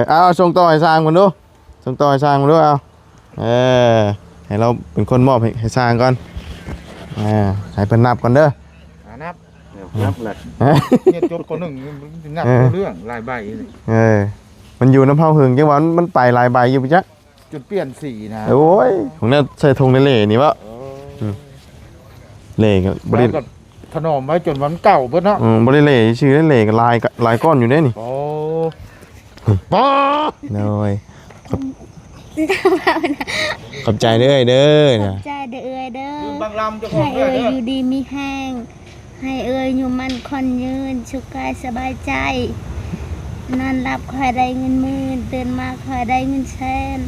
ເອົາ ສົ່ງຕໍ່ໃຫ້ຊ່າງເພິ່ນດູ ສົ່ງຕໍ່ໃຫ້ຊ່າງເພິ່ນດູ ເອົາ ເອີ ໃຫ້ລາວເປັນຄົນມອບໃຫ້ ໃຫ້ຊ່າງກ່ອນ ເອີ ໃຫ້ເພິ່ນນັບກ່ອນເດີ ອາ ນັບ ນັບແຫຼະ ຮຽນຈົບ ປໍໜຶ່ງ ນັບ ເອີ ເລື່ອງຫຼາຍໃບ ເອີ ມັນຢູ່ນຳເຮົາເຫິງ ຈັ່ງວ່າມັນໄປຫຼາຍໃບຢູ່ ໄປຈັກ ຈົນປ່ຽນສີນະ ໂອ້ຍ ຂອງແນວໃສ່ຖົງເລໆນີ້ເບາະ ເອີ ອືມ ເລກໍບໍ່ໄດ້ ແລ້ວກໍຖະໜອມໄວ້ຈົນວ່າມັນເກົ່າເບິດເນາະ ອືມ ບໍ່ໄດ້ເລຊື່ເລກໍຫຼາຍ ຫຼາຍກ້ອນຢູ່ເດ້ນີ້ ໂອ້ ປ້າ ໂດຍ ຂອບ ຂອບໃຈເດີເອື້ອຍເດີ ຂອບໃຈເດີເອື້ອຍເດີ ບາງລຳເຈົ້າຂອງ ໃຫ້ເອື້ອຍເດີ ເອື້ອຍຢູ່ດີມີແຮງ ໃຫ້ເອື້ອຍຢູ່ໝັ້ນຂວັນຍືນ ສຸກກາຍສະບາຍໃຈ ນອນຫຼັບຂໍໃຫ້ໄດ້ເງິນໝື່ນ ຕື່ນມາຂໍໃຫ້ໄດ້ເງິນແສນ.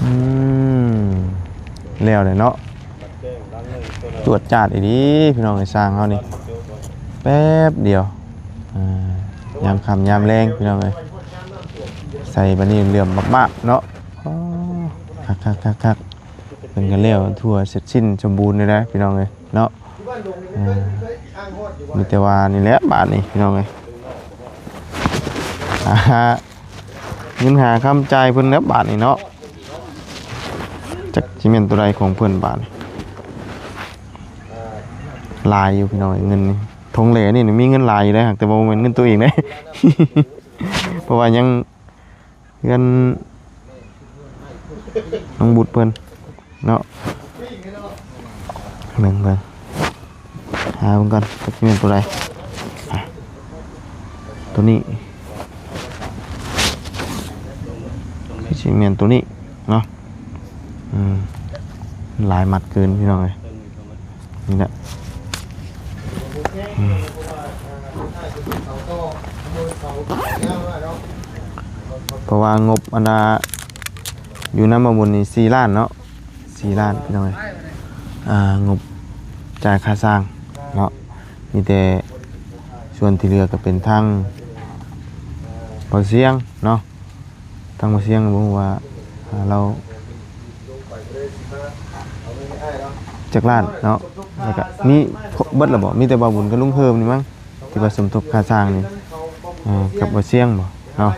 ອືມ ແລ້ວແຫຼະເນາະ ຈວດຈາດອີ່ຫຼີພີ່ນ້ອງເອີຍ ຊ່າງເຮົານີ້ ແປັບດຽວ ອ່າ ຍາມຄ່ຳຍາມແລງພີ່ນ້ອງເອີຍ ໃສ່ບາດນີ້ເຫຼື້ອມບາບໆເນາະ ອໍ ຄັກໆໆໆ ເພິ່ນກໍແລ້ວທົ່ວເສັດສິ້ນສົມບູນແລ້ວນະພີ່ນ້ອງເອີຍເນາະ ອ່າ ມີແຕ່ວ່ານີ້ແຫຼະບາດນີ້ພີ່ນ້ອງເອີຍ ອ່າ ເງິນຫາຄຳຈ່າຍເພິ່ນແລ້ວບາດນີ້ເນາະ ຈັກຊິແມ່ນໂຕໃດຂອງເພິ່ນບາດນີ້ ຫຼາຍຢູ່ພີ່ນ້ອງເອີຍ ເງິນນີ້ ຖົງເລນີ້ມີເງິນຫຼາຍຢູ່ເດ້ ຫາກແຕ່ວ່າບໍ່ແມ່ນເງິນໂຕເອງເດ້ ເພາະວ່າຍັງ ເຮືອນນ້ອງບຸດເພິ່ນເນາະ ເບິ່ງ ເບິ່ງ ຫາເບິ່ງກ່ອນ ຈັກຊິແມ່ນໂຕໃດ ອ່ະ ໂຕນີ້ ຄືຊິແມ່ນໂຕນີ້ເນາະ ອືມ ຫຼາຍມັດເກີນພີ່ນ້ອງເອີຍ. ນີ້ແຫຼະ ອືມ ເພາະວ່າງົບອັນນ່າ ຢູ່ນຳບ່າວບຸນນີ້ສີ່ລ້ານເນາະ ສີ່ລ້ານພີ່ນ້ອງເອີຍ ອ່າ ງົບຈ່າຍຄ່າຊ່າງເນາະ ມີແຕ່ສ່ວນທີ່ເຫຼືອກໍເປັນທາງບ່າວຊຽງເນາະ. ທາງບ່າວຊຽງບໍ່ຮູ້ວ່າ ອ່າ ລາວຈັກລ້ານເນາະ ແລ້ວກະມີເບິດແລ້ວບໍ່ ມີແຕ່ບ່າວບຸນກັບລຸງເພີ່ມນີ້ມັ້ງ ທີ່ວ່າສົມທົບຄ່າຊ່າງນີ້ ອ່າ ກັບບ່າວຊຽງບໍ່ເນາະ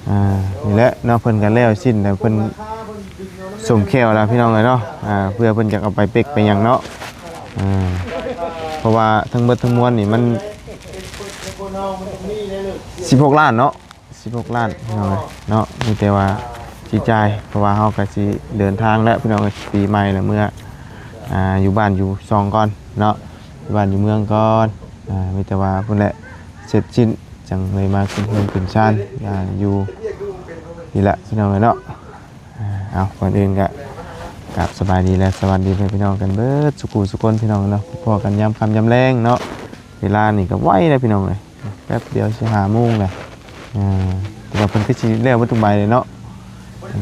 ອ່າ ນີ້ແຫຼະເນາະ ເພິ່ນກະແລ້ວສິ້ນແລ້ວ ເພິ່ນສົມແຂ້ວແລ້ວພີ່ນ້ອງເອີຍເນາະ ອ່າ ເພື່ອເພິ່ນຈະເອົາໄປເປັກໄປຫຍັງເນາະ ອ່າ ເພາະວ່າທັງເບິດທັງມວນນີ້ມັນສິບຫົກລ້ານເນາະ. ສິບຫົກລ້ານພີ່ນ້ອງເອີຍເນາະ ມີແຕ່ວ່າຊິຈ່າຍ ເພາະວ່າເຮົາກໍຊິເດີນທາງແລ້ວພີ່ນ້ອງເອີຍ ປີໃໝ່ແລ້ວເມືອ ອ່າ ຢູ່ບ້ານຢູ່ຊ່ອງກ່ອນເນາະ ຢູ່ບ້ານຢູ່ເມືອງກ່ອນ ອ່າ ມີແຕ່ວ່າພຸ້ນແຫຼະ ເສັດສິ້ນຈັ່ງໄດ້ມາຂຶ້ນເຮືອນຂຶ້ນຊານ ອ່າ ຢູ່ນີ້ແຫຼະພີ່ນ້ອງເອີຍເນາະ ອ່າ ເອົາ ກ່ອນອື່ນກໍກາບສະບາຍດີ ແລະ ສະຫວັດດີພໍ່ແມ່ພີ່ນ້ອງກັນເບິດສູ່ຜູ້ສູ່ຄົນພີ່ນ້ອງເນາະ ພົບພໍ້ກັນຍາມຄ່ຳຍາມແລງເນາະ ເວລານີ້ກໍໄວແລ້ວພີ່ນ້ອງເອີຍ. ແປັບດຽວຊິຫ້າໂມງແລ້ວ ອ່າ ແຕ່ວ່າເພິ່ນຄືຊິແລ້ວເບິດທຸກໃບເລີຍເນາະ ເອີ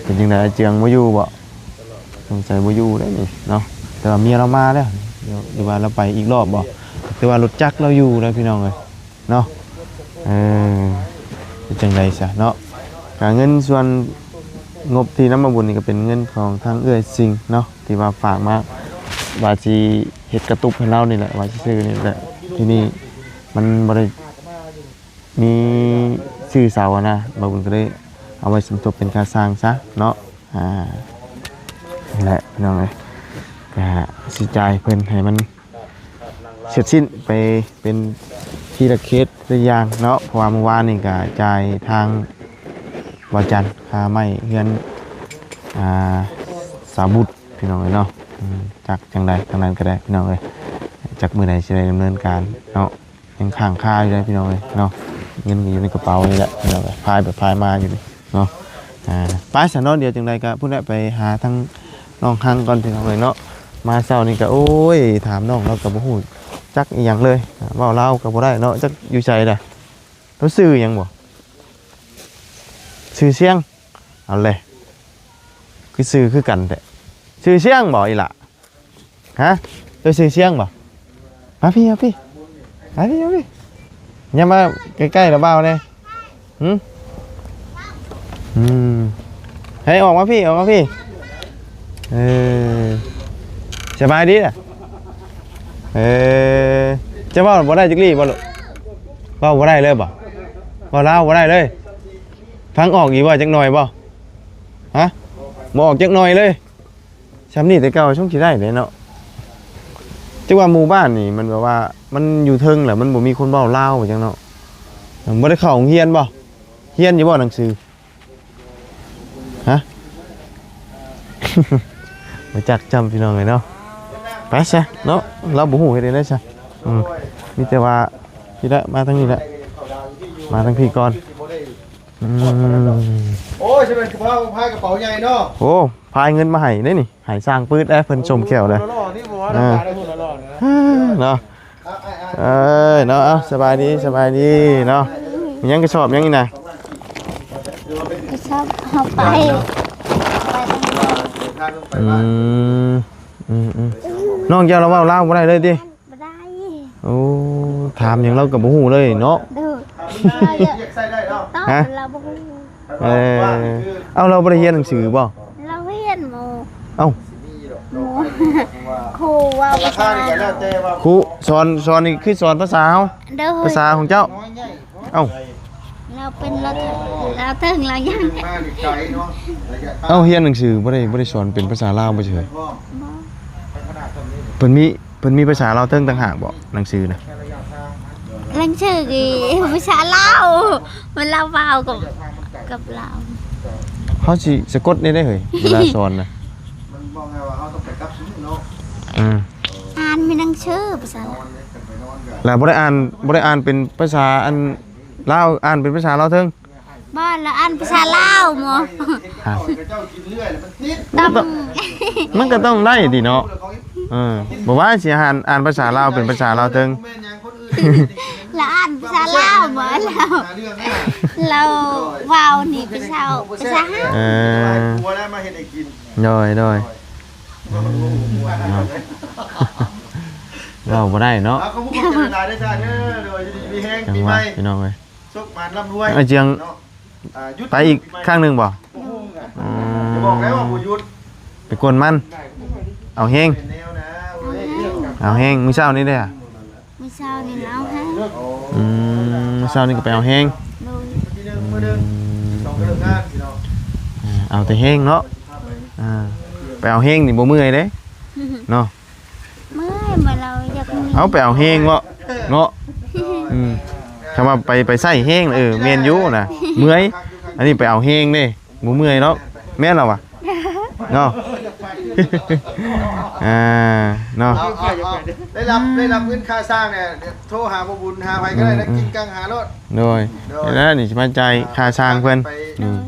ເປັນຈັ່ງໃດ ອາເຈືອງບໍ່ຢູ່ບໍ່? ສົງໄສບໍ່ຢູ່ໄດ໋ນີ້ເນາະ ແຕ່ວ່າເມຍລາວມາແລ້ວ ຫຼືວ່າລາວໄປອີກລອບບໍ່? ແຕ່ວ່າລົດຈັກລາວຢູ່ໄດ໋ພີ່ນ້ອງເອີຍເນາະ ເອີ ເປັນຈັ່ງໃດຊະເນາະ ກະເງິນສ່ວນງົບທີ່ນຳມາບຸນນີ້ ກະເປັນເງິນຂອງທາງເອື້ອຍຊິງເນາະ ທີ່ວ່າຝາກມາ ວ່າຊິເຮັດກະຕຸບໃຫ້ລາວນີ້ແຫຼະ ວ່າຊິຊື້ນີ້ແຫຼະ ທີ່ນີ້ ມັນບໍ່ໄດ້ມີຊື່ເສົາຫັ້ນນະ ບ່າວບຸນກໍເລີຍເອົາໄວ້ສົມທົບເປັນຄ່າສ້າງຊະເນາະ ອ່າ ນັ້ນແຫຼະພີ່ນ້ອງເອີຍ ກະຊິຈ່າຍເພິ່ນໃຫ້ມັນເສັດສິ້ນໄປເປັນທີລະເຄສລະຢ່າງເນາະ ເພາະວ່າມື້ວານນີ້ກະຈ່າຍທາງວາຈັນ ຄ່າໄມ້ເຮືອນ ອ່າ ສາວບຸດພີ່ນ້ອງເອີຍເນາະ ອືມ ຈັກຈັ່ງໃດທາງນັ້ນກໍໄດ້ພີ່ນ້ອງເອີຍ ຈັກມື້ໃດຊິໄດ້ດຳເນີນການເນາະ. ຍັງຄ້າງຄາຢູ່ເດ້ພີ່ນ້ອງເອີຍເນາະ ເງິນກໍຢູ່ໃນກະເປົານີ້ແຫຼະພີ່ນ້ອງເອີຍ ພາຍໄປພາຍມາຢູ່ນີ້ເນາະ ອ່າ ໄປຊະເນາະ ດຽວຈັ່ງໃດກໍພຸ້ນແຫຼະ ໄປຫາທາງນ້ອງຮັງກ່ອນພີ່ນ້ອງເອີຍເນາະ ມາເຊົ້ານີ້ກໍ ໂອ້ຍ ຖາມນ້ອງລາວກໍບໍ່ຮູ້ຈັກອີ່ຫຍັງເລີຍ ເວົ້າລາວກໍບໍ່ໄດ້ເນາະ ຈັກຢູ່ໃສລະ ລາວຊື່ຫຍັງບໍ່? ຊື່ຊຽງ ເອົາແຫຼະ ຄືຊື່ຄືກັນແທ້ ຊື່ຊຽງບໍ່ອີ່ຫຼ້າ? ຮະ ເຈົ້າຊື່ຊຽງບໍ່? ມາພີ້ ມາພີ້ ມາພີ້ ມາພີ້ ຢ່າມາໃກ້ໆລະບ່າວແດ່. ຫຶ? ອືມ ໃຫ້ອອກມາພີ້ ອອກມາພີ້. ເອີ ສະບາຍດີລະ. ເອີ ເຈົ້າເວົ້າບໍ່ໄດ້ຈັກລີ້ບໍ່ລູກ? ເວົ້າບໍ່ໄດ້ເລີຍບໍ່? ເວົ້າລາວບໍ່ໄດ້ເລີຍ? ຟັງອອກຢູ່ບໍ່ຈັກໜ່ອຍບໍ່? ຮະ? ບໍ່ອອກຈັກໜ່ອຍເລີຍ. ຊ່ຳນີ້ແຕ່ເກົ່າຊົງຊິໄດ້ເດ້ເນາະ. ຈັກວ່າໝູ່ບ້ານນີ້ມັນແບບວ່າມັນຢູ່ເທິງແຫຼະ ມັນບໍ່ມີຄົນເວົ້າລາວວ່າຈັ່ງເນາະ. ບໍ່ໄດ້ເຂົ້າໂຮງຮຽນບໍ່? ຮຽນຢູ່ບໍ່ໜັງສື? ຮະ? ບໍ່ຈັກຈຳ ພີ່ນ້ອງເອີຍເນາະ. ໄປຊະເນາະ ລາວບໍ່ຮູ້ເຮັດແນວໃດຊະ. ອືມ ມີແຕ່ວ່າ ພີ້ລະ ມາທາງນີ້ລະ ມາທາງພີ້ກ່ອນ. ອືມ ໂອ້ຍ ຊິແມ່ນພາ ພາກະເປົາໃຫຍ່ເນາະ. ໂອ້ ພາຍເງິນມາໃຫ້ເດ້ນີ້ ໃຫ້ຊ່າງປືດແດ່ ເພິ່ນຊົມແກ້ວແດ່. ເອີ ເນາະ ເອີຍ ເນາະ. ເອົາ ສະບາຍດີ ສະບາຍດີເນາະ. ມີຫຍັງ ກະສອບຫຍັງນີ້ນະ? ກະສອບເຮົາໄປ ອືມ ອືມ ອືມ. ນ້ອງເຈົ້າລາວເວົ້າລາວບໍ່ໄດ້ເລີຍຕິ? ບໍ່ໄດ້. ໂອ້ ຖາມຫຍັງລາວກໍບໍ່ຮູ້ເລີຍເນາະ. ໂດຍ ຮະ? ລາວບໍ່ຮູ້. ເອີ ເອົ້າ ລາວບໍ່ໄດ້ຮຽນໜັງສືບໍ່? ລາວຮຽນໝໍ. ເອົ້າ ໝໍ ຄູເວົ້າພາສາ ຄູສອນ ສອນນີ້ຄືສອນພາສາເຮົາ. ໂດຍ ພາສາຂອງເຈົ້າ. ເອົ້າ ລາວເປັນລາວ ລາວເຖິງລາວຍັງ. ເອົ້າ ຮຽນໜັງສືບໍ່ໄດ້ ບໍ່ໄດ້ສອນເປັນພາສາລາວບໍ່ເຊີຍ? ບໍ່. ເພິ່ນມີ ເພິ່ນມີພາສາລາວເຖິງຕ່າງຫາກບໍ່ ໜັງສືນະ? ໜັງສືນີ້ພາສາລາວ ເວລາເວົ້າກັບ ກັບລາວ. ເຮົາຊິສະກົດແນວໃດເຮີ້ຍ ເວລາສອນນະ? ອືມ ອ່ານມີໜັງສືພາສາລາວ. ແລ້ວບໍ່ໄດ້ອ່ານ ບໍ່ໄດ້ອ່ານເປັນພາສາອັນລາວ ອ່ານເປັນພາສາລາວເຖິງ? ບໍ່ ລາວອ່ານພາສາລາວໝໍ. ຮະ? ຕ້ອງ ມັນກໍຕ້ອງໄດ້ຕິເນາະ. ເອີ ບໍ່ວ່າຊິອ່ານ ອ່ານພາສາລາວເປັນພາສາລາວເຖິງ. ລາວອ່ານພາສາລາວໝໍ ລາວ ລາວເວົ້ານີ້ພາສາ ພາສາເຮົາ. ເອີ ໂດຍ ໂດຍ. ເວົ້າບໍ່ໄດ້ເນາະ. ເອົາ ຂອບໃຈຫຼາຍໆເດີ ເດີ ຢູ່ດີມີແຮງ ປີໃໝ່ ພີ່ນ້ອງເອີຍ ໂຊກໝານລ່ຳລວຍ. ອ້າຍຈຽງ ເນາະ ອ່າ ຢຸດ ໄປອີກຄັ້ງໜຶ່ງບໍ່? ອືມ ຢ່າບອກໄດ້ວ່າບໍ່ຢຸດ ໄປກວນມັນ ເອົາແຮງ ເອົາແຮງ. ມື້ເຊົ້ານີ້ເດ້? ມື້ເຊົ້ານີ້ເອົາແຮງ. ອືມ ມື້ເຊົ້ານີ້ກໍໄປເອົາແຮງ. ໂດຍ. ອືມ ເອົາແຕ່ແຮງເນາະ. ອ່າ ໄປເອົາແຮງນີ້ບໍ່ເມື່ອຍເດ້ເນາະ. ເມື່ອຍ ເມື່ອຍ ລາວຢາກເມື່ອຍ. ເອົາ ໄປເອົາແຮງເນາະ ເນາະ. ອືມ ຄຳວ່າໄປ ໄປໃຊ້ແຮງ ເອີ ແມ່ນຢູ່ນະ ເມື່ອຍ. ອັນນີ້ໄປເອົາແຮງເດ້ ບໍ່ເມື່ອຍດອກ ແມ່ນລະວະ ເນາະ. ອ່າ ເນາະ ໄດ້ຮັບ ໄດ້ຮັບເງິນຄ່າສ້າງແຫຼະ ໂທຫາພໍ່ບຸນ ຫາໃຜກໍໄດ້ ກິນກັງຫາໂລດ. ໂດຍ ໂດຍ ແລ້ວນີ້ຊິມາຈ່າຍຄ່າສ້າງເພິ່ນ. ໂດຍ. ອືມ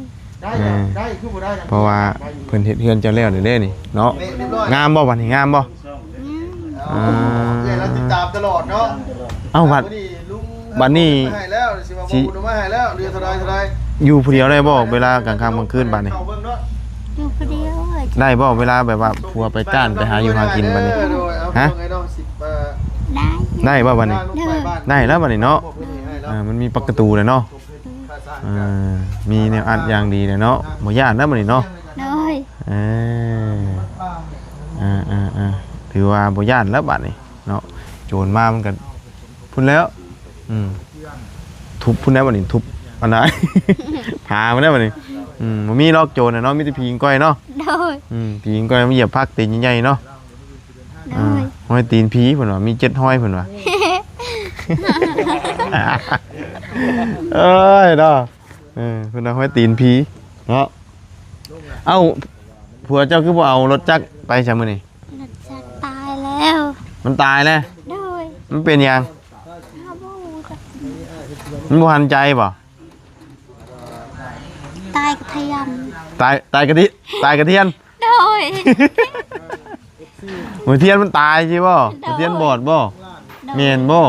ໄດ້ ເອີ ໄດ້ ຄືບໍ່ໄດ້ນະ ເພາະວ່າເພິ່ນເຮັດເຮືອນເຈົ້າແລ້ວເດ້ນີ້ເນາະ. ງາມບໍ່ບັດນີ້ ງາມບໍ່? ອືມ ອ່າ ເອື້ອຍລາວຕິດຕາມຕະຫຼອດເນາະ. ເອົ້າ ບັດ ບັດນີ້ ຊິມາໃຫ້ແລ້ວ ຊິມາບຸນມາໃຫ້ແລ້ວ ເຫຼືອເທົ່າໃດ ເທົ່າໃດ. ຢູ່ຜູ້ດຽວໄດ້ບໍ່ ເວລາກາງຄ່ຳກາງຄືນບັດນີ້? ຢູ່ຜູ້ດຽວ. ໄດ້ບໍ່ ເວລາແບບວ່າຜົວໄປຈ້ານ ໄປຫາຢູ່ຫາກິນບັດນີ້? ຮະ? ໄດ້ ໄດ້ບໍ່ບັດນີ້? ໂດຍ. ໄດ້ແລ້ວບັດນີ້ເນາະ. ໂດຍ. ອ່າ ມັນມີປັກກະຕູແລ້ວເນາະ. ເອີ ມີແນວອັດຢ່າງດີແຫຼະເນາະ ບໍ່ຢ້ານແລ້ວບັດນີ້ເນາະ. ໂດຍ. ເອີ ອ່າໆໆ ຖືວ່າບໍ່ຢ້ານແລ້ວບັດນີ້ເນາະ. ໂຈນມາມັນກໍພຸ້ນແລ້ວ. ອືມ ທຸບພຸ້ນແລ້ວບັດນີ້ ທຸບອັນນັ້ນ ຜາພຸ້ນແລ້ວບັດນີ້. ອືມ ບໍ່ມີດອກໂຈນນະເນາະ ມີແຕ່ຜີຫຍິງກ້ອຍເນາະ. ໂດຍ. ອືມ ຜີຫຍິງກ້ອຍມາຢຽບຜັກຕີນໃຫຍ່ໆເນາະ. ໂດຍ. ອ່າ ຮອຍຕີນຜີເພິ່ນວ່າ ມີເຈັດຮອຍເພິ່ນວ່າ. ເອີຍເນາະ ເອີ ເພິ່ນວ່າຮອຍຕີນຜີເນາະ. ເອົ້າ ຜົວເຈົ້າຄືບໍ່ເອົາລົດຈັກໄປຊະມື້ນີ້? ລົດຈັກຕາຍແລ້ວ. ມັນຕາຍແລ້ວ? ໂດຍ. ມັນເປັນຫຍັງ? ເຮົາບໍ່ຮູ້ຈັກ. ມັນບໍ່ທັນໃຈບໍ່? ຕາຍກະທຽນ. ຕາຍ ຕາຍກະທິ ຕາຍກະທຽນ. ໂດຍ. ຫົວທຽນມັນຕາຍຊິບໍ່? ໂດຍ. ຫົວທຽນບອດບໍ່? ໂດຍ. ແມ່ນບໍ່?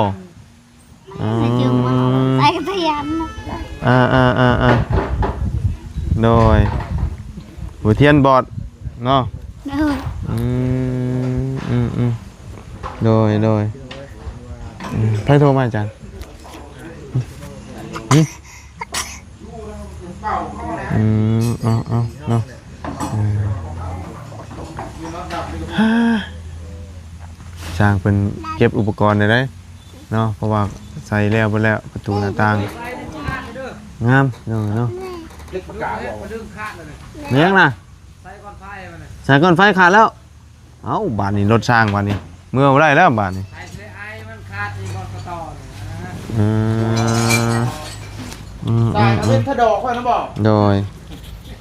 ອືມ ໃສ່ກະທຽນ. ອ່າໆໆໆ ໂດຍ. ຫົວທຽນບອດເນາະ. ໂດຍ. ອືມ ອືມໆ ໂດຍ ໂດຍ. ອືມ ໃຜໂທມາ ອາຈານ? ຊ່າງເພິ່ນເກັບອຸປະກອນໄດ້ເນາະ ເພາະວ່າໃສ່ແລ້ວເບິດແລ້ວ ປະຕູໜ້າຕ່າງ ງາມເນາະ ເນາະ. ແມ່ນຫຍັງນະ? ສາຍກ້ອນໄຟຂາດແລ້ວ. ເອົ້າ ບາດນີ້ລົດຊ່າງບາດນີ້ ເມືອບໍ່ໄດ້ແລ້ວບາດນີ້. ເອີ ອືມ ສາຍເອົາເປັນທະດອກຂ້ອຍນະບໍ່? ໂດຍ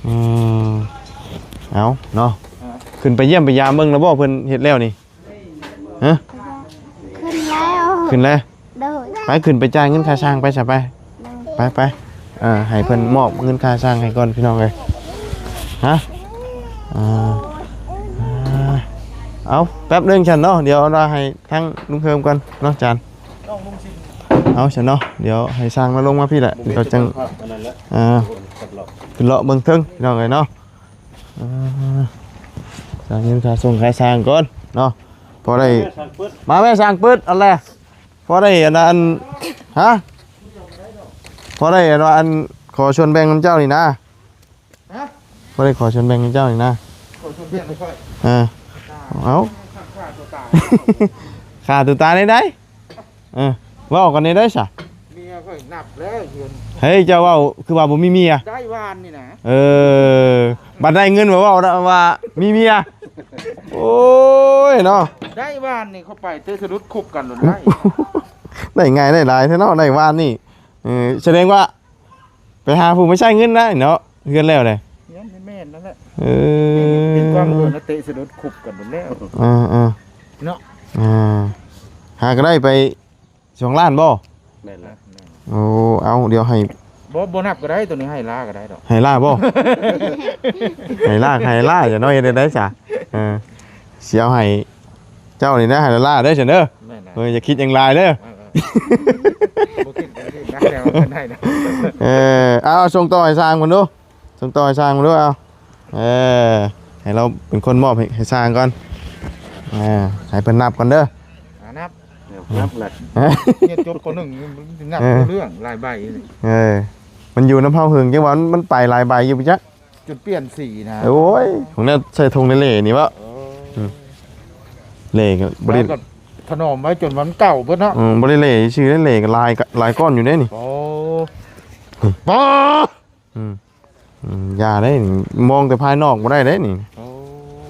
ອືມ ເອົາເນາະ ຂຶ້ນໄປຢ້ຽມໄປຢາມເບິ່ງແລ້ວບໍ່ ເພິ່ນເຮັດແລ້ວນີ້? ຮະ? ຂຶ້ນແລ້ວ ຂຶ້ນແລ້ວ. ໂດຍ ໄປ ຂຶ້ນໄປຈ່າຍເງິນຄ່າຊ່າງໄປຊະ ໄປ ໂດຍ ໄປ ໄປ. ເອີ ໃຫ້ເພິ່ນມອບເງິນຄ່າຊ່າງໃຫ້ກ່ອນ ພີ່ນ້ອງເອີຍ. ຮະ? ອ່າ ເອົາ ແປັບໜຶ່ງຊັ້ນເນາະ ດຽວລາໃຫ້ທາງລຸງເຮີມກ່ອນເນາະ ຈານ. ເອົາຊັ້ນເນາະ ດຽວໃຫ້ຊ່າງລາລົງມາພີ້ແຫຼະ ດຽວຈັ່ງ ອ່າ ຂຶ້ນເລາະເບິ່ງເທິງ ພີ່ນ້ອງເອີຍເນາະ. ອ່າ ຈ່າຍເງິນຄ່າສົ່ງຄ່າຊ່າງກ່ອນເນາະ ພໍໄດ້ ມາແມ່ຊ່າງປຶດ ອັນແລ ພໍໄດ້ອັນນັ້ນ ຮະ ພໍໄດ້ອັນວ່າອັນ ຂໍສ່ວນແບ່ງນຳເຈົ້ານີ້ນະ. ຮະ? ພໍໄດ້ຂໍສ່ວນແບ່ງນຳເຈົ້ານີ້ນະ ຂໍສ່ວນແບ່ງໃຫ້ຂ້ອຍ. ເອີ ເອົາ ຂ້າຕົວຕາຍ ຂ້າຕົວຕາຍໄດ້ໃດ? ເອີ ເວົ້າກັນແນວໃດຊະ? ເມຍຂ້ອຍນັບແລ້ວເດືອນ. ເຮີ້ຍ ເຈົ້າເວົ້າຄືວ່າບໍ່ມີເມຍ ໄດ້ວານນີ້ນະ. ເອີ ບັດໄດ້ເງິນມາເວົ້າວ່າມີເມຍ. ໂອ້ຍເນາະ ໄດ້ວານນີ້ເຂົ້າໄປເຕະສະດຸດຄຸບກັນໂລດໄດ້. ໄດ້ງ່າຍໄດ້ຫຼາຍແທ້ເນາະ ໄດ້ວານນີ້. ເອີ ສະແດງວ່າໄປຫາຜູ້ມາໃຊ້ເງິນນະເນາະ ເຮືອນແລ້ວເດ້. ແມ່ນໆ ນັ້ນແຫຼະ. ເອີ ເປັນຄວາມບັງເອີນນະ ເຕະສະດຸດຄຸບກັນໂລດແລ້ວ. ເອີໆ ເນາະ ອ່າ ຫາກໍໄດ້ໄປ ສອງລ້ານບໍ່? ແມ່ນແຫຼະ. ໂອ້ ເອົາ ດຽວໃຫ້ ບໍ່ ບໍ່ນັບກໍໄດ້ ໂຕນີ້ໃຫ້ລ້າກໍໄດ້ດອກ. ໃຫ້ລ້າບໍ່? ໃຫ້ລ້າ ໃຫ້ລ້າ ຢ່ານ້ອຍເຮັດໄດ້ຊະ. ເອີ ຊິເອົາໃຫ້ເຈົ້ານີ້ນະ ໃຫ້ລ້າໆເດີຊັ້ນເດີ. ແມ່ນນະ. ເອີ ຢ່າຄິດຫຍັງຫຼາຍເດີ. ເອີໆ ບໍ່ຄິດ ບໍ່ຄິດນະ ແຕ່ວ່າເພິ່ນໃຫ້ນະ. ເອີ ເອົາ ສົ່ງຕໍ່ໃຫ້ຊ່າງເພິ່ນດູ. ສົ່ງຕໍ່ໃຫ້ຊ່າງເບິ່ງດູ ເອົາ ເອີ ໃຫ້ລາວເປັນຄົນມອບໃຫ້ ໃຫ້ຊ່າງກ່ອນ ເອີ ໃຫ້ເພິ່ນນັບກ່ອນເດີ. ອ່າ ນັບ ນັບ ນັບ ຮຽນຈົບ ປໍໜຶ່ງ ນັບ ເອີ ຮູ້ເລື່ອງຫຼາຍໃບ. ເອີ ມັນຢູ່ນຳເຮົາເຫິງ ຈັ່ງວ່າມັນ ມັນໄປຫຼາຍໃບຢູ່ ບໍ່ຈັກ ຈົນປ່ຽນສີນະ. ໂອ້ຍ ຂອງແນວໃສ່ຖົງເຫຼໆນີ້ເບາະ. ເອີ ເຫຼກໍບໍ່ໄດ້ ແລ້ວກໍຖະໜອມໄວ້ຈົນວ່າມັນເກົ່າເບິດເນາະ. ອືມ ບໍ່ໄດ້ເຫຼຊື່ເດ້ ເຫຼກໍຫຼາຍ ຫຼາຍກ້ອນຢູ່ເດ້ນີ້. ໂອ້ ປ້າ ອືມ ອືມ ຢ່າເດ້ ມອງແຕ່ພາຍນອກບໍ່ໄດ້ເດ້ນີ້. ໂອ້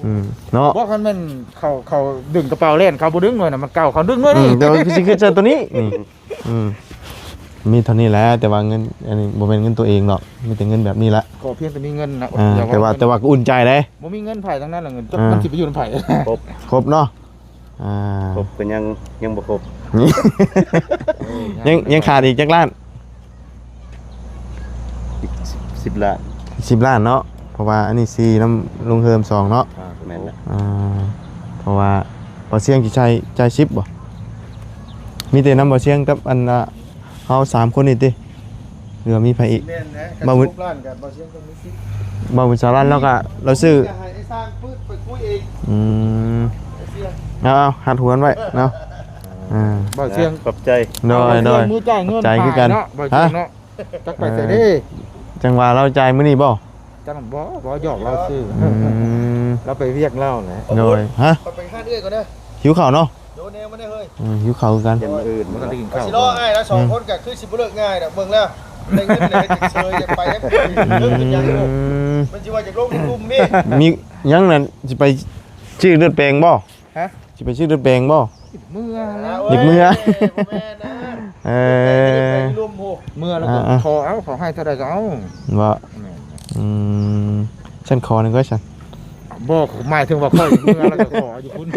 ອືມ ເນາະ ບໍ່ ຄັນແມ່ນເຂົາ ເຂົາດຶງກະເປົາແລ່ນ ເຂົາບໍ່ດຶງໜ່ວຍນະ ມັນເກົ່າ ເຂົາດຶງໜ່ວຍນີ້. ອືມ ແຕ່ວ່າຄືຊິຄືເຊິ່ງໂຕນີ້ ນີ້ ອືມ ມີເທົ່ານີ້ແຫຼະ ແຕ່ວ່າເງິນ ອັນນີ້ບໍ່ແມ່ນເງິນຕົວເອງດອກ ມີແຕ່ເງິນແບບນີ້ລະ. ຂໍພຽງແຕ່ມີເງິນນະ. ອ່າ ແຕ່ວ່າ ແຕ່ວ່າກໍອຸ່ນໃຈເດ້ ບໍ່ມີເງິນໃຜທັງນັ້ນລະ ເງິນຈັກມັນຊິໄປຢູ່ນຳໃຜ. ຄົບ ຄົບເນາະ. ອ່າ ຄົບກໍຍັງ ຍັງບໍ່ຄົບ ຍັງ ຍັງຂາດອີກຈັກລ້ານ? ອີກສິບ ສິບລ້ານ ສິບລ້ານເນາະ ເພາະວ່າອັນນີ້ສີ່ນຳລຸງເຮີມສອງເນາະ. ອ່າ ແມ່ນແຫຼະ. ອ່າ ເພາະວ່າບ່າວຊຽງຊິໃຊ້ ຈ່າຍສິບບໍ່? ມີແຕ່ນຳບ່າວຊຽງກັບອັນ ອ່າ ເຮົາສາມຄົນນີ້ຕິ ຫຼືວ່າມີໃຜອີກ? ແມ່ນແຫຼະ ບໍ່ ສິບລ້ານກັບບ່າວຊຽງ ບໍ່ບຸນສາລັນລາວກະ ລາວຊື້ ຈະໃຫ້ໄອ້ຊ່າງປຶດໄປຄຸຍເອງ. ອືມ ເອົາໆ ຮັດຫວນໄວ້ເນາະ. ອ່າ ບ່າວຊຽງ ຂອບໃຈ. ໂດຍໆ ຂອບໃຈຄືກັນ. ບ່າວຊຽງເນາະ ຈັກໄປໃສເດ້. ເອີ ຈັ່ງວ່າລາວຈ່າຍມື້ນີ້ບໍ່? ຈັ່ງ ບໍ່ ບໍ່ ຢອກລາວຊື່. ອືມ ລາວໄປວຽກລາວແຫຼະ. ໂດຍ ຮະ ຂ້ອຍໄປຮ້ານເອື້ອຍກ່ອນເດີ ຫິວເຂົ້າເນາະ. ໂດນແນວມາແດ່ເຮີຍ. ອືມ ຫິວເຂົ້າຄືກັນ. ເອີ ມັນກໍໄດ້ກິນເຂົ້າ. ຊິລໍອ້າຍລະ ສອງຄົນກໍຄືຊິບໍ່ເລີກງ່າຍດອກ ເບິ່ງແລ້ວ ໄດ້ເງິນແລ້ວກໍເຊີຍ ຢາກໄປແລ້ວ. ອືມ ມັນຊິວ່າຢາກລົງໃນກຸ່ມນີ້ ມີຫຍັງນັ້ນ ຊິໄປຊື້ລົດແປງບໍ່? ຮະ ຊິໄປຊື້ລົດແປງບໍ່? ເມືອແລ້ວ ຢາກເມືອ. ໂອ້ຍ ບໍ່ແມ່ນນະ. ເອີ ເມືອແລ້ວກໍ ອ່າໆ ຂໍເອົາ ເຂົາໃຫ້ເທົ່າໃດກໍເອົາ. ບໍ່ ແມ່ນ. ອືມ ຊັ້ນຂໍໜຶ່ງກໍຊັ້ນ. ບໍ່ ໝາຍເຖິງວ່າຂ້ອຍເມືອແລ້ວກໍຂໍຢູ່ພຸ້ນ.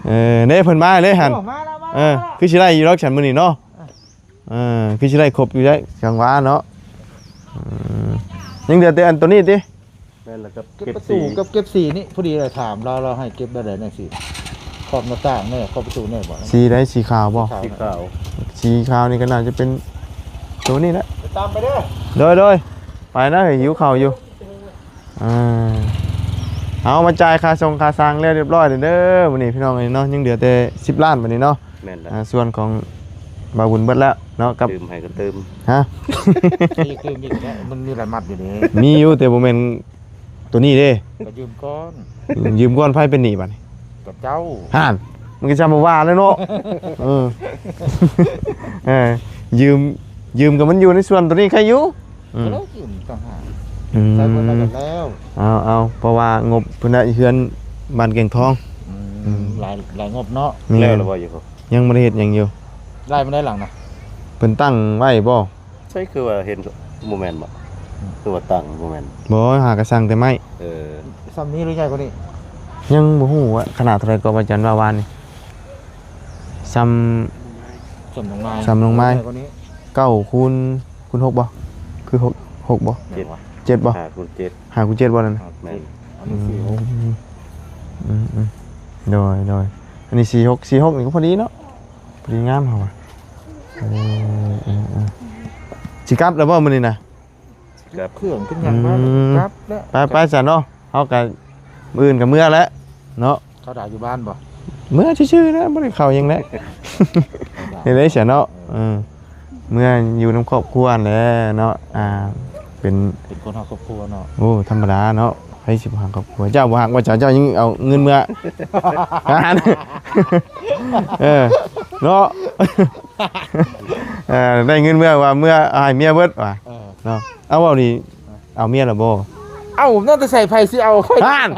ເອີ ເດ້ ເພິ່ນມາເລີຍຫັ້ນ. ໂອ້ ມາແລ້ວ ມາແລ້ວ. ເອີ ຄືຊິໄດ້ຢູ່ດອກຊັ້ນມື້ນີ້ເນາະ. ອ່າ ເອີ ຄືຊິໄດ້ຄົບຢູ່ໄດ໋ ຈັ່ງຫວາເນາະ. ອືມ ຍັງເຫຼືອແຕ່ອັນໂຕນີ້ຕິ? ແມ່ນລະ ກັບເກັບປະຕູ ເກັບສີ ກັບເກັບສີນີ້ ພໍດີລະຖາມລາວ ລາວໃຫ້ເກັບແບບໃດແນວສີ ຂອບໜ້າຕ່າງແດ່ ຂອບປະຕູແດ່ບໍ່? ສີໃດ? ສີຂາວບໍ່? ສີຂາວ ສີຂາວ ສີຂາວນີ້ກໍໜ້າຈະເປັນໂຕນີ້ແຫຼະ. ໄປຕາມໄປເດີ. ໂດຍໆ ໄປນະ ຫິວເຂົ້າຢູ່. ອ່າ ເອົາ ມາຈ່າຍຄ່າສົ່ງຄ່າຊ່າງແລ້ວຮຽບຮ້ອຍແລ້ວເດີມື້ນີ້ ພີ່ນ້ອງເອີຍເນາະ. ຍັງເຫຼືອແຕ່ສິບລ້ານບາດນີ້ເນາະ. ແມ່ນແຫຼະ. ອ່າ ສ່ວນຂອງບ່າວບຸນເບິດແລ້ວເນາະ ກັບ ຕື່ມໃຫ້ກໍຕື່ມ. ຮະ? ໃຫ້ຕື່ມອີກແຫຼະ ມັນມີຫຼາຍມັດຢູ່ເດ້. ມີຢູ່ ແຕ່ບໍ່ແມ່ນໂຕນີ້ເດ້. ກໍຢືມກ່ອນ ຢືມກ່ອນ. ໃຜເປັນໜີ້ບາດນີ້? ກັບເຈົ້າຫັ້ນ ມັນກໍຈະບໍ່ວ່າແລ້ວເນາະ. ເອີ ເອີ ຢືມ ຢືມກັບມັນຢູ່ໃນສ່ວນຕົວນີ້ໃຄຢູ່. ອືມ ແລ້ວຢືມຕ່າງຫາກ. ອືມ ໃຊ້ເພິ່ນແລ້ວກໍແລ້ວ. ເອົາ ເອົາ ເພາະວ່າງົບເພິ່ນນະ ເຮືອນບ້ານແກ່ງທອງ. ອືມ ອືມ ຫຼາຍ ຫຼາຍງົບເນາະ. ແມ່ນ ແລ້ວແລ້ວບໍ່ຢູ່? ຍັງບໍ່ໄດ້ເຮັດຫຍັງຢູ່. ຫຼາຍປານໃດຫຼັງນະ? ເພິ່ນຕັ້ງໄວ້ບໍ່? ໃຊ່ ຄືວ່າເຫັນ ບໍ່ແມ່ນບໍ່? ຄືວ່າຕັ້ງບໍ່ແມ່ນ. ບໍ່ ຫາກະສ້າງແຕ່ໄມ້. ເອີ ຊ່ຳນີ້ຫຼືໃຫຍ່ກວ່ານີ້? ຍັງບໍ່ຮູ້ວ່າຂະໜາດເທົ່າໃດ ກໍວ່າຈັນວ່າວານນີ້ ຊ່ຳ ຊ່ຳນ້ອງໄມ້ ຊ່ຳນ້ອງໄມ້. ໃຫຍ່ກວ່ານີ້ ເກົ້າຄູນ ຄູນຫົກບໍ່? ຄືຫົກ ຫົກບໍ່? ເຈັດ ເຈັດບໍ່? ຫ້າຄູນເຈັດ ຫ້າຄູນເຈັດບໍ່ນັ້ນ? ແມ່ນ ອັນນີ້ສີ່ຫົກ. ອືມ ອືມ ອືມ ໂດຍ ໂດຍ ອັນນີ້ສີ່ຫົກ ສີ່ຫົກນີ້ກໍພໍດີເນາະ. ພໍດີງາມເຮົາວ່າ. ເອີ ເອີ ເອີ ຊິກັບແລ້ວບໍ່ມື້ນີ້ນະ? ກັບເຄື່ອງຂຶ້ນຫຍັງມາ ອືມ ກັບແລ້ວ. ໄປ ໄປຊະເນາະ ເຮົາກໍມື້ອື່ນກໍເມືອແລ້ວເນາະ. ເຂົ້າດາວຢູ່ບ້ານບໍ່? ເມືອຊື່ໆນະ ບໍ່ໄດ້ເຂົ້າຫຍັງແຫຼະ. ເຮັດໄດ້ຊະເນາະ. ເອີ ເອີ ເມືອຢູ່ນຳຄອບຄົວຫັ້ນແຫຼະເນາະ. ອ່າ ເປັນ ເປັນຄົນຮັກຄອບຄົວເນາະ. ໂອ້ ທຳມະດາເນາະ. ໃຜຊິບໍ່ຮັກຄອບຄົວ? ເຈົ້າບໍ່ຮັກວ່າ ເຈົ້າ ເຈົ້າຍັງເອົາເງິນເມືອ. ເອີ ເນາະ ເອີ ໄດ້ເງິນເມືອວ່າ ເມືອໃຫ້ເມຍເບິດວ່າ. ເອີ ເນາະ ເອົາ ເວົ້ານີ້ ເອົາເມຍແລ້ວບໍ່? ເອົາ ນັ້ນແຕ່ໃສ່ ໃຜຊິເອົາຂ້ອຍຫັ້ນ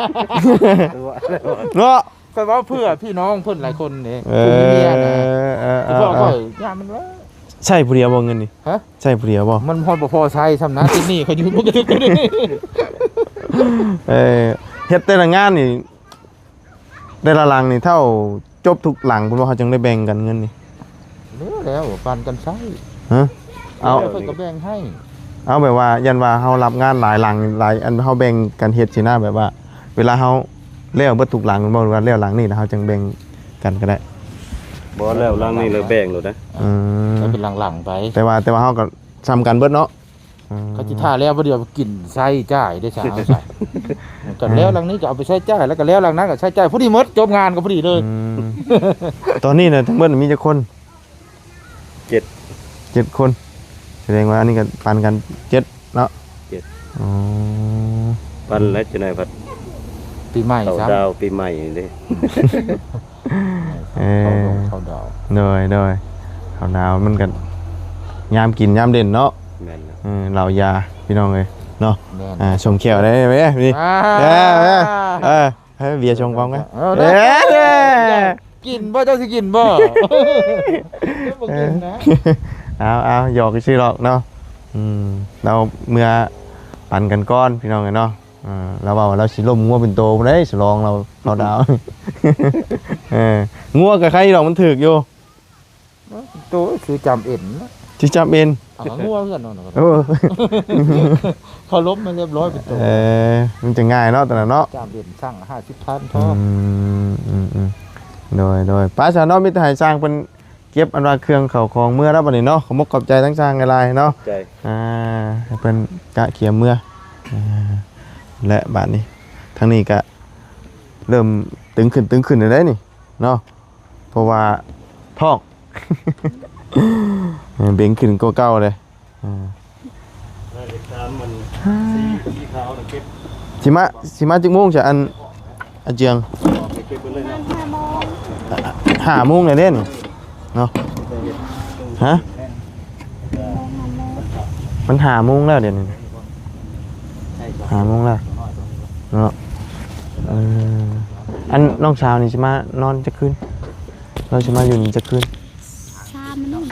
ເນາະ. ຂ້ອຍເວົ້າເພື່ອພີ່ນ້ອງເພິ່ນຫຼາຍຄົນເດ້. ເອີ ຜູ້ມີເມຍນະ. ເອີ ເອີ ເອີ ຂ້ອຍ ຢ່າມັນເລີຍ. ໃຊ້ຜູ້ດຽວບໍ່ເງິນນີ້? ຮະ? ໃຊ້ຜູ້ດຽວບໍ່? ມັນຮອດບໍ່ພໍໃຊ້ຊ່ຳນະ ຕິດໜີ້ເຂົາຢູ່ບໍ່ກະທຸກ. ເອີ ເຮັດແຕ່ລະງານນີ້ ແຕ່ລະຫຼັງນີ້ເທົ່າຈົບທຸກຫຼັງພຸ້ນບໍ່? ເຮົາຈຶ່ງໄດ້ແບ່ງກັນເງິນນີ້. ແລ້ວ ແລ້ວປັນກັນໃຊ້. ຮະ? ເອົາ ແລ້ວເພິ່ນກໍແບ່ງໃຫ້. ເອົາ ແບບວ່າ ຢ້ານວ່າເຮົາຮັບງານຫຼາຍຫຼັງ ຫຼາຍອັນ ເຮົາແບ່ງກັນເຮັດຊີ້ນະ ແບບວ່າ ເວລາເຮົາແລ້ວເບິດທຸກຫຼັງແມ່ນບໍ່ ຫຼືວ່າແລ້ວຫຼັງນີ້ແລ້ວເຮົາຈັ່ງແບ່ງກັນກໍໄດ້. ບໍ່ ແລ້ວຫຼັງນີ້ແລ້ວແບ່ງໂລດນະ. ອືມ ໃຫ້ເປັນຫຼັງໆໄປ. ແຕ່ວ່າ ແຕ່ວ່າເຮົາກໍຊ່ຳກັນເບິດເນາະ. ອືມ ເຂົາຊິຖ້າແລ້ວບໍ່ດຽວກິນໃຊ້ຈ່າຍເດ້ຊະ. ເອົາຊະ ກັນແລ້ວຫຼັງນີ້ກໍເອົາໄປໃຊ້ຈ່າຍ ແລ້ວກໍແລ້ວຫຼັງນັ້ນກໍໃຊ້ຈ່າຍ ພໍດີໝົດ ຈົບງານກໍພໍດີເລີຍ. ອືມ ຕອນນີ້ນະ ທັງເບິດມີຈັກຄົນ? ເຈັດ ເຈັດຄົນ. ສະແດງວ່າອັນນີ້ກໍປັນກັນເຈັດເນາະ. ເຈັດ. ອໍ ປັນແລ້ວຈັ່ງໃດພັດ ປີໃໝ່ ເຂົ້າ ຊ້ຳ ດາວປີໃໝ່ນີ້ເດ້. ເອີ ເຂົ້າດົງເຂົ້າດາວ. ໂດຍ ໂດຍ ເຂົ້າດາວມັນກໍຍາມກິນຍາມຫຼິ້ນເນາະ. ແມ່ນແລ້ວ. ເອີ ເຫຼົ້າຢາ ພີ່ນ້ອງເອີຍເນາະ. ແມ່ນ. ອ່າ ຊົງແຂ້ວໄດ້ເວີຍນີ້. ອ່າ ເອີ ເອີ ເອີ ໃຫ້ເບຍຊົງກອງໄວ້. ເອີ ເອີ ກິນບໍ່? ເຈົ້າຊິກິນບໍ່? ບໍ່ກິນນະ. ເອີ ເອົາ ເອົາ ຢອກຊື່ໆດອກເນາະ. ອືມ ລາວເມືອປັນກັນກ່ອນ ພີ່ນ້ອງເອີຍເນາະ. ເອີ ລາວເວົ້າວ່າລາວຊິລົ້ມງົວເປັນໂຕພຸ້ນເດ້ ສະຫຼອງລາວເຂົ້າດາວ. ເອີ ງົວກໍໄຄດອກ ມັນຖືກຢູ່. ໂຕ ຊື້ຈຳເອັນນະ ຊື້ຈຳເອັນ. ເອົາ ງົວເຮືອນເນາະ. ເອີ ເຂົາລົບມາຮຽບຮ້ອຍເປັນໂຕ. ເອີ ມັນຈະງ່າຍເນາະ ຕອນນັ້ນເນາະ. ຈຳເອັນສັ່ງຫ້າສິບພັນພໍ. ອືມ ອືມ ອືມ ໂດຍ ໂດຍ. ໄປຊະເນາະ ມີແຕ່ໃຫ້ຊ່າງເພິ່ນ ເກັບອັນວ່າເຄື່ອງເຂົ້າຂອງເມືອແລ້ວບັດນີ້ເນາະ. ຂອບມຸກຂອບໃຈທາງຊ່າງຫຼາຍໆເນາະ. ໃຈ ອ່າ ໃຫ້ເພິ່ນກະກຽມເມືອ. ອ່າ ແລະ ບາດນີ້ທາງນີ້ກະເລີ່ມຕຶງຂຶ້ນ ຕຶງຂຶ້ນແລ້ວເດ້ນີ້ເນາະ ເພາະວ່າທອກ ເບັງຂຶ້ນກວ່າເກົ່າເດ້. ອ່າ ໄດ້ເລກສາມມັນ ສີ ສີຂາວນະເກັບ. ຊິມາ ຊິມາຈັກໂມງຊະ ອັນ ອາເຈືອງ? ເກັບໄປເລີຍເນາະ. ຫ້າໂມງແລ້ວເດ້ນີ້ເນາະ. ຮະ? ມັນຫ້າໂມງແລ້ວດຽວນີ້ ຫ້າໂມງແລ້ວເນາະ. ເອີ ອັນນ້ອງສາວນີ້ຊິມານອນຈັກຄືນ? ລາວຊິມາຢູ່ນີ້ຈັກຄືນ? ສາມມື້.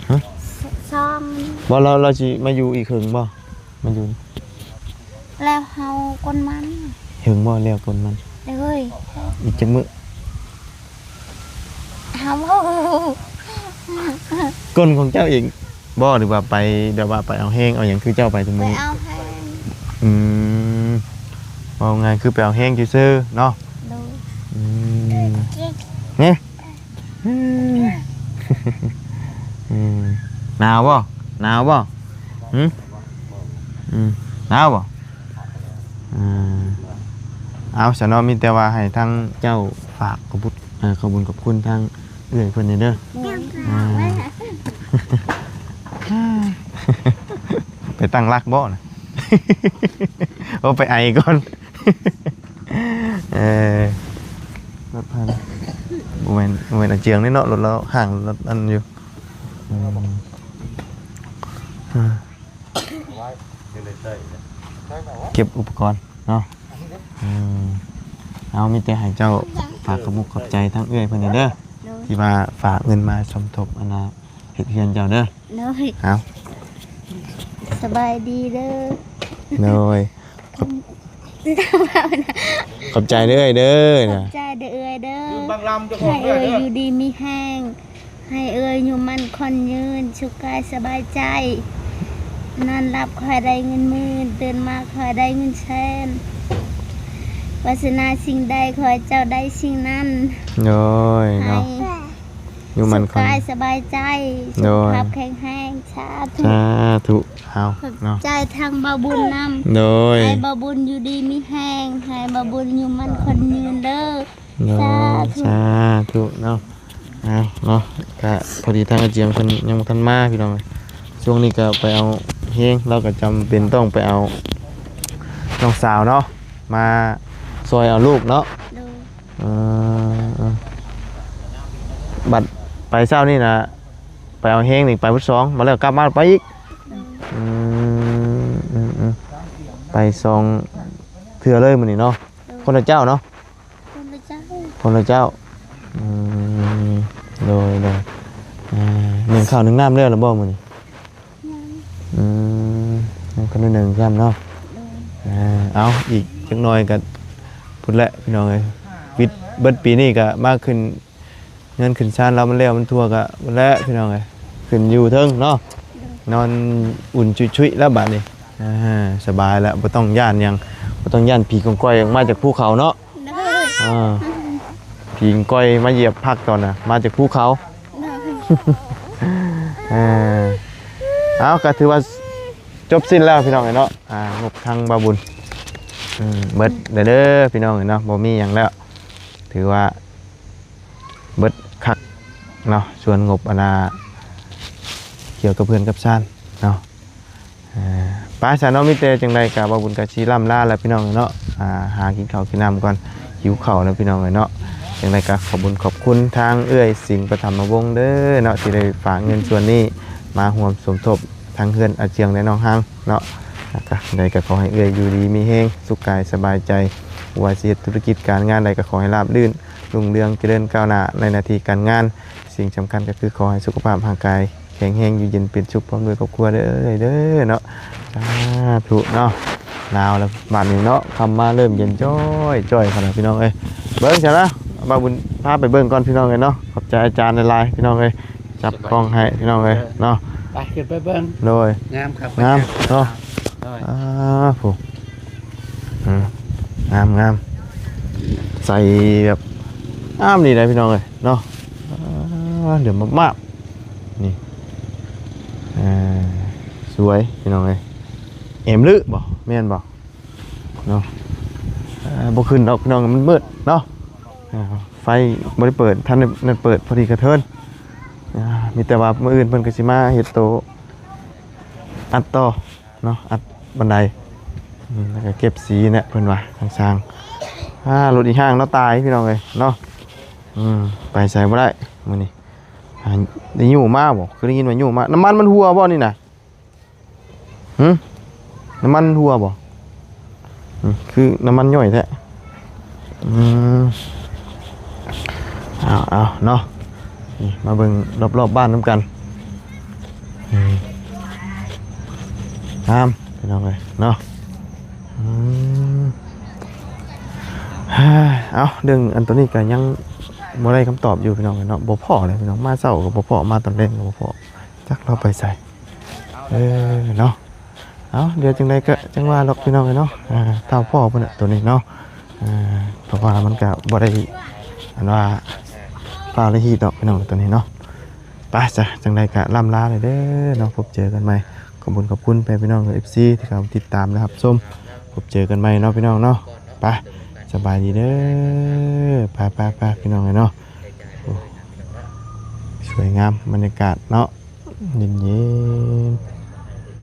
ຮະ? ສ- ສອງມື້. ບໍ່ ລາວ ລາວຊິມາຢູ່ອີກເຫິງບໍ່? ມາຢູ່ ແລ້ວເຮົາກົນມັນ. ເຫິງບໍ່ແລ້ວກົນມັນ? ໂດຍ. ອີກຈັກມື້? ເຮົາບໍ່ຮູ້. ກົນຂອງເຈົ້າເອງບໍ່ ຫຼືວ່າໄປແບບວ່າໄປເອົາແຮງເອົາຫຍັງ ຄືເຈົ້າໄປທຸກມື້? ໄປເອົາແຮງ. ອືມ ເວົ້າງ່າຍຄືໄປເອົາແຮງຊື່ໆເນາະ. ໂດຍ. ອືມ ເອີ ເອີ ອືມ ໜາວບໍ່? ໜາວບໍ່? ຫືມ? ອືມ ໜາວບໍ່? ອືມ ເອົາຊະເນາະ ມີແຕ່ວ່າໃຫ້ທາງເຈົ້າຝາກຂອບຄຸນ ເອີ ຂອບຄຸນຂອບຄຸນທາງເອື້ອຍເພິ່ນແດ່ເດີ. ໂດຍ. ອ່າ ໄປຕັ້ງຫຼັກບໍ່ນະ? ໂອ້ ໄປໄອກ່ອນ. ເອີ ລົດ ບໍ່ແມ່ນ ບໍ່ແມ່ນອາເຈືອງນີ້ເນາະ ລົດລາວຫ້າງ ລົດອັນຢູ່ ອືມ ອ່າ ເກັບອຸປະກອນເນາະ ອືມ ເອົາ ມີແຕ່ໃຫ້ເຈົ້າຝາກຂອບມຸກຂອບໃຈທາງເອື້ອຍເພິ່ນນີ້ເດີ ໂດຍ ທີ່ວ່າຝາກເງິນມາສົມທົບອັນນ່າ ເຮັດເຮືອນເຈົ້າເດີ ໂດຍ ເອົາ ສະບາຍດີເດີ ໂດຍ ຂອບ ຂອບໃຈເດີເອື້ອຍເດີ ຂອບໃຈເດີເອື້ອຍເດີ ໃຫ້ເອື້ອຍຢູ່ດີມີແຮງ ໃຫ້ເອື້ອຍຢູ່ໝັ້ນຂວັນຍືນ ສຸກກາຍສະບາຍໃຈ ນອນຫຼັບຂໍໃຫ້ໄດ້ເງິນໝື່ນ ຕື່ນມາຂໍໃຫ້ໄດ້ເງິນແສນ ປາດຖະໜາສິ່ງໃດຂໍໃຫ້ເຈົ້າໄດ້ສິ່ງນັ້ນ ໂດຍເນາະ ໃຫ້ ຢູ່ໝັ້ນຂວັນ ສຸກກາຍສະບາຍໃຈ ໂດຍ ສຸຂະພາບແຂງແຮງ ສາທຸ ສາທຸ ເອົາ ຂອບ ເນາະ ໃຈທາງບ່າວບຸນນຳ ໂດຍ ໃຫ້ບ່າວບຸນຢູ່ດີມີແຮງ ໃຫ້ບ່າວບຸນຢູ່ໝັ້ນຂວັນຍືນເດີ ໂດຍ ສາທຸ ສາທຸເນາະ ເອົາເນາະ ກະພໍດີທາງອາເຈືອງເພິ່ນຍັງບໍ່ທັນມາພີ່ນ້ອງ ຊ່ວງນີ້ກະໄປເອົາແຮງ ລາວກະຈຳເປັນຕ້ອງໄປເອົານ້ອງສາວເນາະ ມາຊ່ອຍເອົາລູກເນາະ ໂດຍ ເອີ ເອີ ບັດໄປເຊົ້ານີ້ນະ ໄປເອົາແຮງນີ້ໄປພຸ້ນສອງ ມາແລ້ວກັບມາໄປອີກ ອືມ ອືມ ອືມ ໄປສອງເທື່ອເລີຍມື້ນີ້ເນາະ ໂດຍ ຄົນລະເຈົ້າເນາະ ຄົນລະເຈົ້າ ຄົນລະເຈົ້າ ອືມ ໂດຍ ໂດຍ ອ່າ ໜຶ້ງເຂົ້າໜຶ້ງນ້ຳແລ້ວລະບໍ່ມື້ນີ້? ຍັງ ອືມ ຍັງບໍ່ໄດ້ໜຶ້ງຊ້ຳເນາະ ໂດຍ ອ່າ ເອົາ ອີກຈັກໜ່ອຍກະພຸ້ນແຫຼະພີ່ນ້ອງເອີຍ ວິດເບິດປີນີ້ກະມາຂຶ້ນ ເຮືອນຂຶ້ນຊານລາວມັນແລ້ວມັນທົ່ວກະພຸ້ນແຫຼະພີ່ນ້ອງເອີຍ ຂຶ້ນຢູ່ເທິງເນາະ ໂດຍ ນອນອຸ່ນຊຸຍໆແລ້ວບາດນີ້ ອ່າ ສະບາຍແລ້ວ ບໍ່ຕ້ອງຢ້ານຫຍັງ ບໍ່ຕ້ອງຢ້ານຜີກອງກອຍອອກມາຈາກພູເຂົາເນາະ ໂດຍ ອ່າ ຜີກອງກອຍມາຢຽບພັກຕອນນະ ມາຈາກພູເຂົາ ໂດຍ ເອີ ເອົາ ກະຖືວ່າຈົບສິ້ນແລ້ວພີ່ນ້ອງເອີຍເນາະ ອ່າ ງົບທາງບ່າວບຸນ ອືມ ເບິດແລ້ວເດີພີ່ນ້ອງເອີຍເນາະ ບໍ່ມີຫຍັງແລ້ວ ຖືວ່າ ເບິດຄັກເນາະ ສ່ວນງົບອັນນ່າ ກ່ຽວກັບເຮືອນກັບຊານເນາະ ເອີ ໄປຊະເນາະ ມີແຕ່ຈັ່ງໃດກະບ່າວບຸນກະຊິລ່ຳລາແລ້ວພີ່ນ້ອງເນາະ ອ່າ ຫາກິນເຂົ້າກິນນ້ຳກ່ອນ ຫິວເຂົ້າແລ້ວພີ່ນ້ອງເອີຍເນາະ ຈັ່ງໃດກະຂອບບຸນຂອບຄຸນທາງເອື້ອຍສິງປະຖຳມະວົງເດີເນາະ ທີ່ໄດ້ຝາກເງິນສ່ວນນີ້ມາຮ່ວມສົມທົບ ທັງເຮືອນອາເຈືອງ ແລະ ນ້ອງຮັງເນາະ ແລ້ວກະໃດກະຂໍໃຫ້ເອື້ອຍຢູ່ດີມີແຮງ ສຸກກາຍສະບາຍໃຈ ບໍ່ວ່າຊິເຮັດທຸລະກິດການງານໃດກະຂໍໃຫ້ລາບລື່ນ ຮຸ່ງເຮືອງຈະເລີນກ້າວໜ້າໃນໜ້າທີ່ການງານ ສິ່ງສຳຄັນກະຄືຂໍໃຫ້ສຸຂະພາບຮ່າງກາຍແຂງແຮງ ຢູ່ເຢັນເປັນສຸກພ້ອມດ້ວຍຄອບຄົວເດີ ເດີເນາະ ສາທຸເນາະ ໜາວແລ້ວບາດນີ້ເນາະ ຄ່ຳມາເລີ່ມເຢັນຈ້ອຍໆ ພຸ້ນນະພີ່ນ້ອງເອີຍ ເບິ່ງຊະນະ ບ່າວບຸນພາໄປເບິ່ງກ່ອນພີ່ນ້ອງເອີຍເນາະ ຂອບໃຈອາຈານຫຼາຍໆ ພີ່ນ້ອງເອີຍ ຈັບກ້ອງໃຫ້ພີ່ນ້ອງເອີຍເນາະ ໄປຂຶ້ນໄປເບິ່ງ ໂດຍ ງາມຄັກ ງາມເນາະ ໂດຍ ອ່າ ໂອ້ ອືມ ງາມໆ ໃສ່ແບບງາມດີໃດພີ່ນ້ອງເອີຍເນາະ ອ່າ ເຫຼືອມມາກໆ ນີ້ ອ່າ ສວຍພີ່ນ້ອງເອີຍ ເອັມລຶບໍ່ ແມ່ນບໍ່? ເນາະ ເອີ ບໍ່ຂຶ້ນດອກພີ່ນ້ອງ ມັນມືດເນາະ ອ່າ ໄຟບໍ່ໄດ້ເປີດ ທັນໄດ້ນັ້ນເປີດ ພໍດີກະເທີນ ອ່າ ມີແຕ່ວ່າມື້ອື່ນເພິ່ນກະຊິມາເຮັດໂຕອັດຕໍ່ເນາະ ອັດບັນໄດ ອືມ ແລ້ວກະເກັບສີແຫຼະເພິ່ນວ່າ ທາງຊ່າງ ອ່າ ລົດອີ່ຫ້າງເນາະ ຕາຍພີ່ນ້ອງເອີຍເນາະ ອືມ ໄປໃສບໍ່ໄດ້ມື້ນີ້ ອ່າ ໄດ້ຍູ້ມາບໍ່? ຄືໄດ້ຍິນວ່າຍູ້ມາ ນ້ຳມັນມັນຮົ່ວບໍ່ນີ້ນະ? ຫື ນ້ຳມັນຮົ່ວບໍ່? ອືມ ຄືນ້ຳມັນຍ່ອຍແທ້ ອືມ ເອົາໆ ເນາະ ນີ້ມາເບິ່ງລອບໆບ້ານນຳກັນ ອືມ ງາມພີ່ນ້ອງເອີຍເນາະ ອືມ ເອົາ ເລື່ອງອັນໂຕນີ້ກະຍັງບໍ່ໄດ້ຄຳຕອບຢູ່ພີ່ນ້ອງເອີຍເນາະ ບໍ່ພໍ້ເລີຍພີ່ນ້ອງ ມາເຊົ້າກະບໍ່ພໍ້ ມາຕອນແລງກະບໍ່ພໍ້ ຈັກລາວໄປໃສ ເອີ ເນາະ ເອົາ ດຽວຈັ່ງໃດກະຈັ່ງວ່າດອກພີ່ນ້ອງເອີຍເນາະ ອ່າ ຖ້າພໍ້ພຸ້ນແຫຼະໂຕນີ້ເນາະ ອ່າ ເພາະວ່າມັນກະບໍ່ໄດ້ ອັນວ່າຟ້າວໄດ້ຮີດດອກພີ່ນ້ອງໂຕນີ້ເນາະ ໄປຊະ ຈັ່ງໃດກະລ່ຳລາເດີເນາະ ພົບເຈີກັນໃໝ່ ຂອບຄຸນຂອບຄຸນແຟນພີ່ນ້ອງ ເອັຟຊີ ທີ່ເຂົ້າມາຕິດຕາມ ແລະ ຮັບຊົມ ພົບເຈີກັນໃໝ່ເນາະພີ່ນ້ອງເນາະ ໄປ ສະບາຍດີເດີ ໄປໆໆ ພີ່ນ້ອງເອີຍເນາະ ໂອ້ ສວຍງາມບັນຍາກາດເນາະ ເຢັນໆ.